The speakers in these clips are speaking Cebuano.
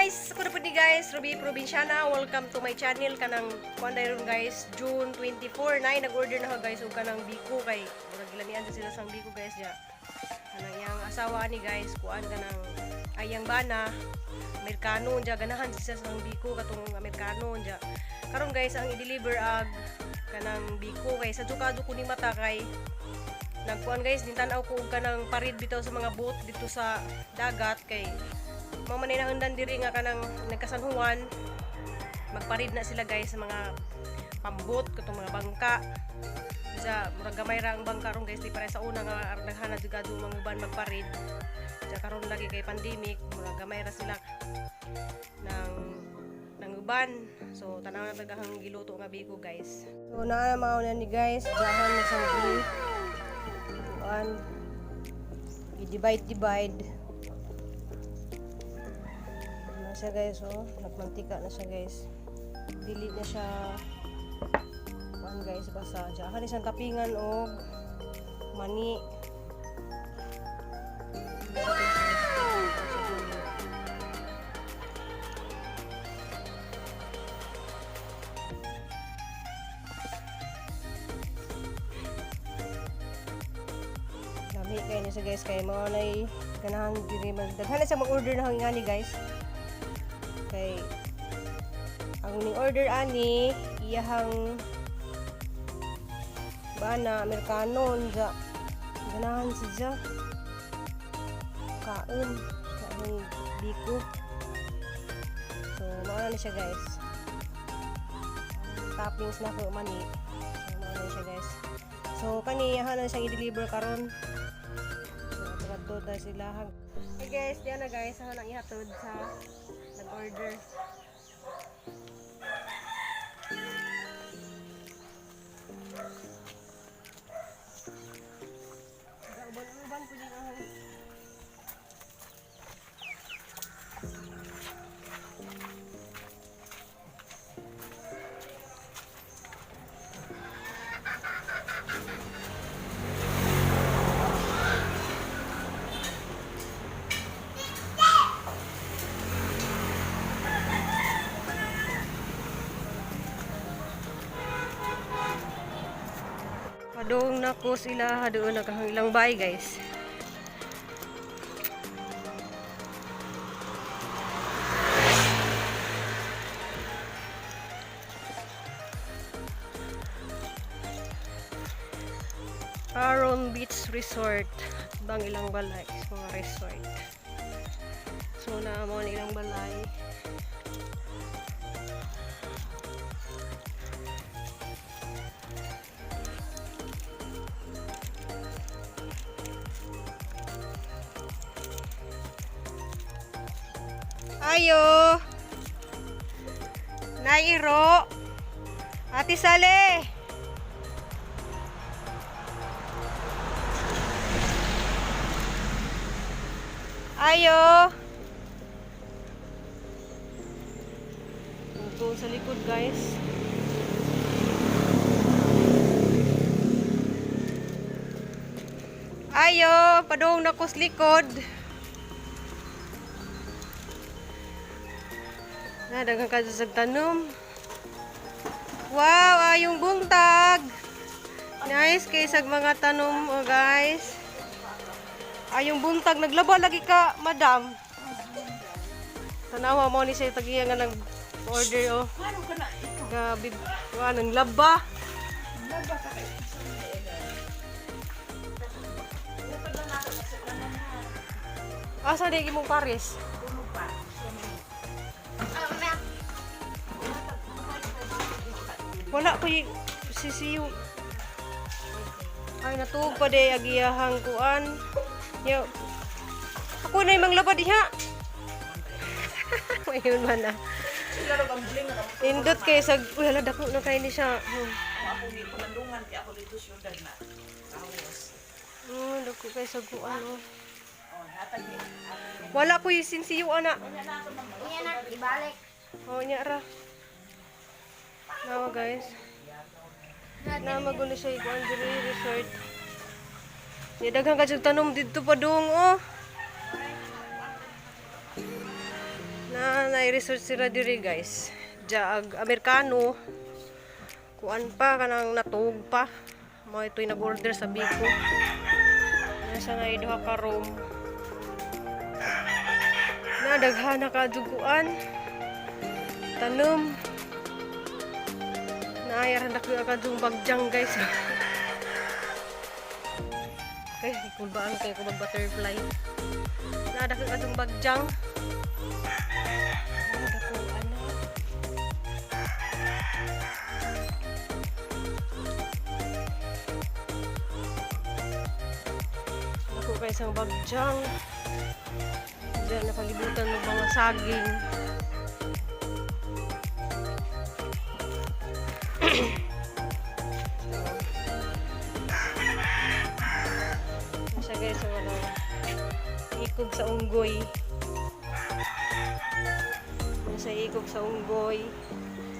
Guys! Ako na po ni guys, Ruby Provinciana. Welcome to my channel. Kanang kuan ron guys, June 24 na nag-order na ko guys og kanang biko kay murag gilamian sila sang biko guys diya. Kanang iyang asawa ni guys, kuan kanang ayang bana Amerikano diya, ganahan siya sang biko katong Amerikano diya. Karon guys, ang i-deliver ag kanang biko kay sa jukado ko ni mata kay nagkuan guys, din tan-aw ko og kanang parid bitaw sa mga boat dito sa dagat kay mao man na undan diri nga kanang nagka-San Juan, magparid na sila guys sa mga pambot katong mga bangka. Bisa murag gamay ra ang bangka ron guys, di pare sa una nga daghan na jud mga uban magparid. Sa karon lagi kay pandemic, murag gamay ra sila ng uban. So tanaw na tagahang giluto nga biko guys. So naa mao na ni guys, jahan na sang gi kuan, i-divide divide na siya guys. Oh, nagmantika na siya guys, dili na siya kuan guys, basta jahan ni siyang tapingan og mani. Lami kay ni siya guys, kay mga nay ganahan diri, magdaghan na siya mag-order na hangani guys, kay ang ning order ani iyahang bana Amerikano unja, ganahan siya kaon sa among biko. So mao na siya guys. Ang toppings na ko mani. So mao na siya guys. So kani iyahan na siyang i-deliver karon. So ato na sila. Hey guys, diyan na guys, ako nang ihatod sa nag-order. Uban-uban po din ako. Padong na ko sila doon nakahang ilang bay guys. Aaron Beach Resort. Bang ilang balay, mga resort. So na mo ni ilang balay. Ayo. Nairo. Ate Sale. Ayo. Ito sa likod guys. Ayo, padung na ko sa likod. Na, daghang ka sa tanom. Wow, ayong buntag. Nice kay sag mga tanom oh guys. Ayong buntag, naglaba lagi ka, madam. Tanawa mo ni siya tagiya nga nag order oh. Ano ka na ikaw? Gabi, wa nang laba. Laba ka kay Asa di imong pares? pa. Wala ko yung sisiyo. Ay, natuog pa day agiyahang kuan. Yo. Ako na yung manglaba diha. Mayon man na. Sila ro ang buling nga Indot kay sa uy hala, dako na kay ni siya. Ako ni palandungan kay ako dito syudad na. Tawas. Dako kay sa kuan oh. Oh, hatag ni. Wala ko yung sinsiyo ana. Iya na, ibalik. Oh, nya ra. Nawa guys. Na magulo siya ikuan diri resort. Ni daghan ka jud tanom didto pa dong oh. Na na-research sila diri, guys. Diya ag Amerikano kuan pa kanang natuog pa. Mo ito'y nag-order sa Biko. Nasa na duha ka room. Na daghan na ka juguan. Tanom. Naayar na ka jung bagjang, guys. Kay kulbaan kay ko mag butterfly. Na dako ka jung bagjang. Na dako ano. Dako kay isang bagjang. Diyan napalibutan ng mga saging. Siya, guys, so, ano, ikog sa unggoy. Nasa ikog sa unggoy.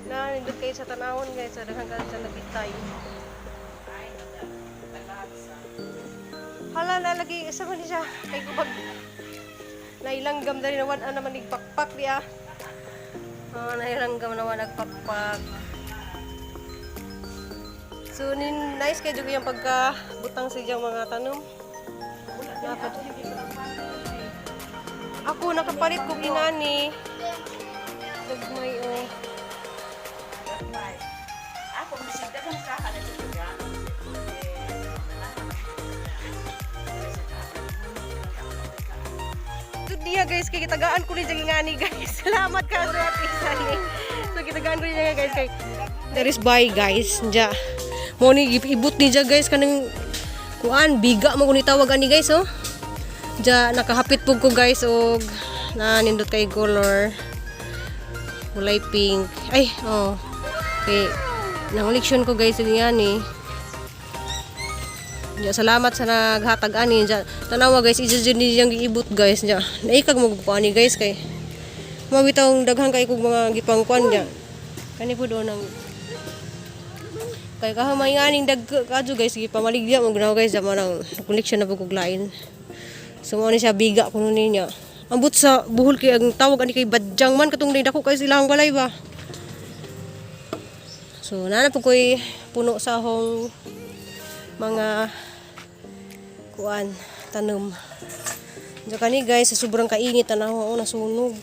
Na, nindot kayo sa tanawon, guys. Sa daghang sa nagitay. Ay, nagtagalagsa. Hala na lagi isa man ni siya. Kay kubag nailanggam dali na wan naman nagpakpak diya. Oh, nailanggam na wan nagpakpak. So nin nice kay jud yung pagka butang sa iyang mga tanom. Dapat. Ako nakapalit kog inani. Gagmay oh. Gagmay. Ako, masigdag ang kaha na ito. So diya, guys, kay gitagaan ko ni diyang ingani, guys. Salamat ka sa ate Sally. So gitagaan ko ni niya, guys, kay there is bye, guys. Diya. Mo ni ibut ni diya, guys, kanang kuan biga mo kung tawag ani, guys, oh. Diya nakahapit pug ko, guys, og na nindot kay color kulay pink. Ay, oh. Kay nang leksyon ko, guys, og ingani. Ya, salamat sa naghatag ani. Ja, tanawa, guys, ija jud ni diyang giibot, guys. Ja, naikag mo ko ani, guys, kay mao bitawng daghan kay kog mga gipangkuan ja. Kani po do nang kay kahamay nga aning dag kadyo, guys, gipamaligya mo gnaw, guys, ja mo nang connection na po kog lain. So mo ni siya biga kuno niya. Ambot sa buhol kay ang tawag ani kay badyang man katong dako kay silang balay ba. So nana po ko'y puno sa akong mga kuan tanom. Diyan kani, guys, sa sobrang kainit tanaw ako nasunog.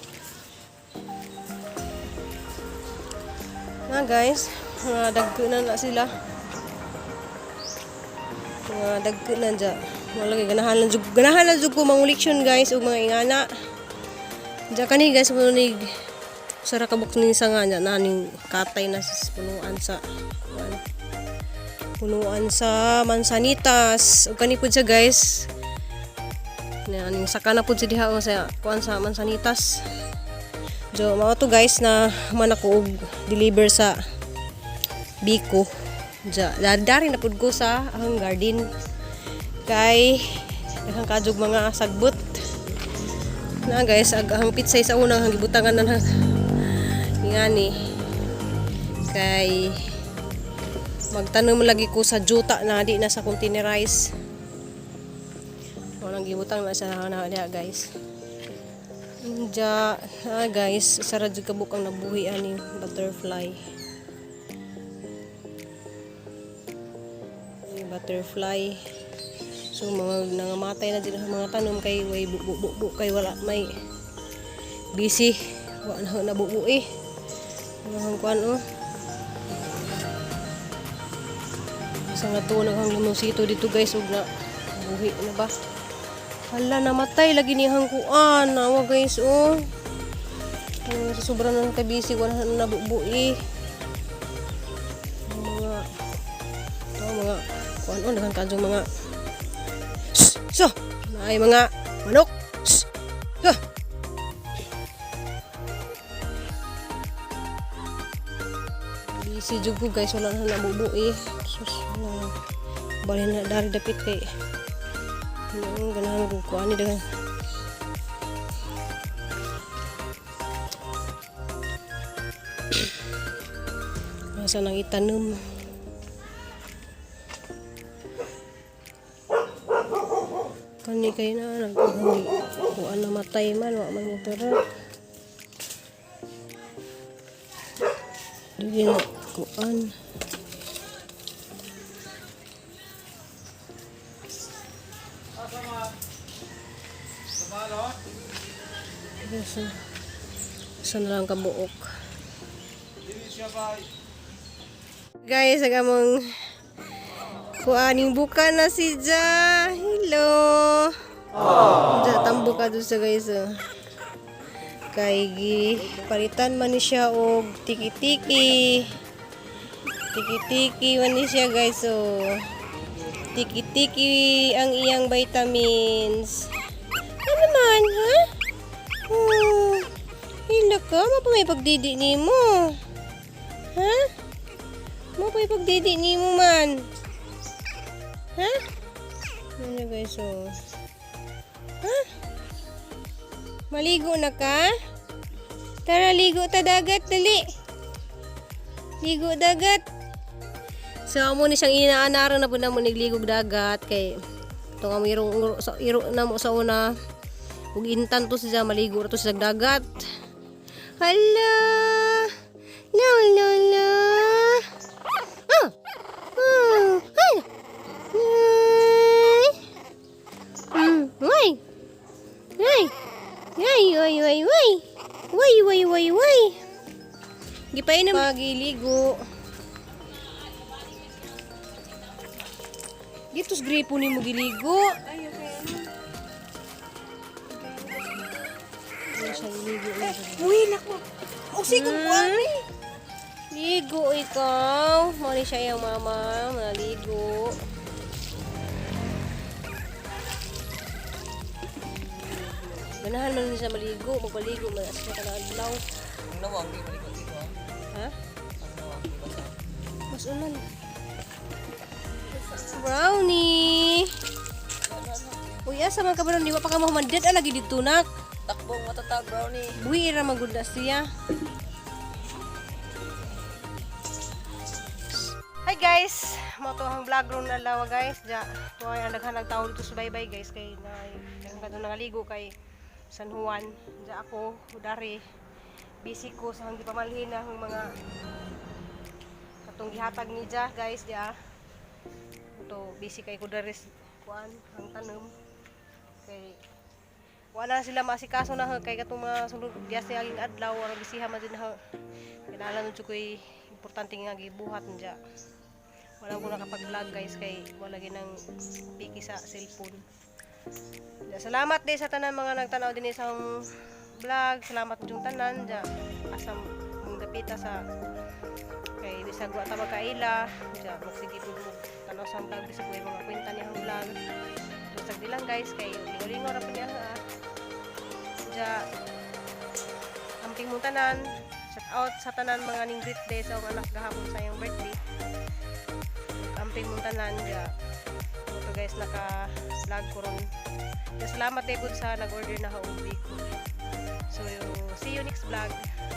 Na, guys, mga dagko na na sila. Mga dagko na dyan. Wala kay ganahan lang jud ko manguliksyon, guys, og mga ingana. Diyan kani, guys, mo nig sara ka box ni sa nga niya naning katay na sa punuan sa kuan punuan sa mansanitas. Ug kani pud siya, guys. Na aning saka na pud siya diha o sa kuan sa mansanitas. So mao to, guys, na man ako og deliver sa Biko. Ja, dari na pud ko sa akong garden. Kay daghang kadjog mga sagbot. Na, guys, ag ang pitsay sa unang gibutangan na na ingani. Kay magtanom lagi ko sa juta na di na sa containerized. Walang gibutang na sa na diha, guys. Diya, ah, guys, sara jud kabuk ang nabuhi ani butterfly. Ani butterfly. So mga nangamatay na din ang mga tanom kay way bu bu bu, bu kay wala may busy wa na nabuo eh. Mga kuan oh. Sa nga to ang limonsito dito, guys, ug na buhi na ba? Hala, namatay lagi ni hang kuan. Nawa, guys, oh. Ang sa sobra nang kabisi wala na nabubuhi. Ang mga oh, mga kuan oh, daghang kadyong mga. Shh! So, ay mga manok. Shh! So. Busy jud ko, guys, wala na nabubuhi. Sus, wala. Balhin na dari dapit kay ano, ganahan ko ko ani dagan. Asa nang itanom. Kani kay na nagkuhan kuan namatay man wa man mo. Dili na kuan. Isa na lang kabuok. Guys, ang among kuaning buka na si Ja. Hello. Ja, tambo ka doon sa guys. Oh. Kay gi palitan man ni siya og tiki-tiki. Tiki-tiki man ni siya, guys. Oh. Tiki-tiki ang iyang vitamins. Ano man, ha? Oh. Hila ka, mapa may pagdidi nimo. Ha? Mo pa pagdidi nimo man. Ha? Ano, guys, oh. Ha? Maligo na ka? Tara, ligo ta dagat, dali. Ligo dagat. So, amo ni siyang inaanaro na po na mo nigligog dagat kay ito nga mo iro, sa, iro na mo sa una ug intan to siya maligo ra to siya sa dagat. Hala! No, no, no. Ah! Ah! Ay! Ay! Ay! Ay! Ay, ay, ay, ay! Way, way, way, way! Gipay na magiligo. Dito sa gripo ni mo giligo. Ay, okay. Ano siya, giligo na siya. Uy, nako. O, sige ko, ani. Ligo ikaw. Mao ni siya yung mama. Maligo. Ganahan man ni siya maligo. Magpaligo man siya kada adlaw. Ang nawang, di malikot dito ah. Ha? Ang nawang, di ba sa? Mas ulan. Brownie! Uy, asa man ka ba nun? Di ba pa ka mahumandet? Ah, lagi dito nak. Takbong matatag, brownie. Buhi ra man gud na siya. Hi guys! Mo to ang vlog ron na lawa, guys. Ja, tuwa ang daghan nagtawo dito sa baybay, guys, kay na daghan kadto nangaligo kay San Juan. Ja ako dari busy ko sa hanggi pamalhin na ang mga katong gihatag ni Ja, guys, ja. Ito busy kay ko dari sa kuan ang tanom kay wala sila masikaso na ha, kay katong mga sulod diya sa aging adlaw ara bisiha man din ha. Kinahanglan jud ko'y importante nga gibuhat niya. Wala ko nakapag-vlog, guys, kay wala ginang piki sa cellphone. Ja, salamat din sa tanan mga nagtanaw din sa akong vlog. Salamat jung tanan ja asa mong dapita sa kay bisag wa ta magkaila ja magsige pud mo tanaw sa akong vlog bisag way mga kwenta niya ang vlog. Bisag di lang, guys, kay lingaw-lingaw ra pa niya ha. Ja, amping mong tanan. Shout out sa tanan mga ning greet day sa akong anak gahapon sa iyang birthday. Amping mong tanan ja. Ito guys, naka vlog ko ron. Ja, salamat din po sa nag-order na haubi ko. So, see you next vlog.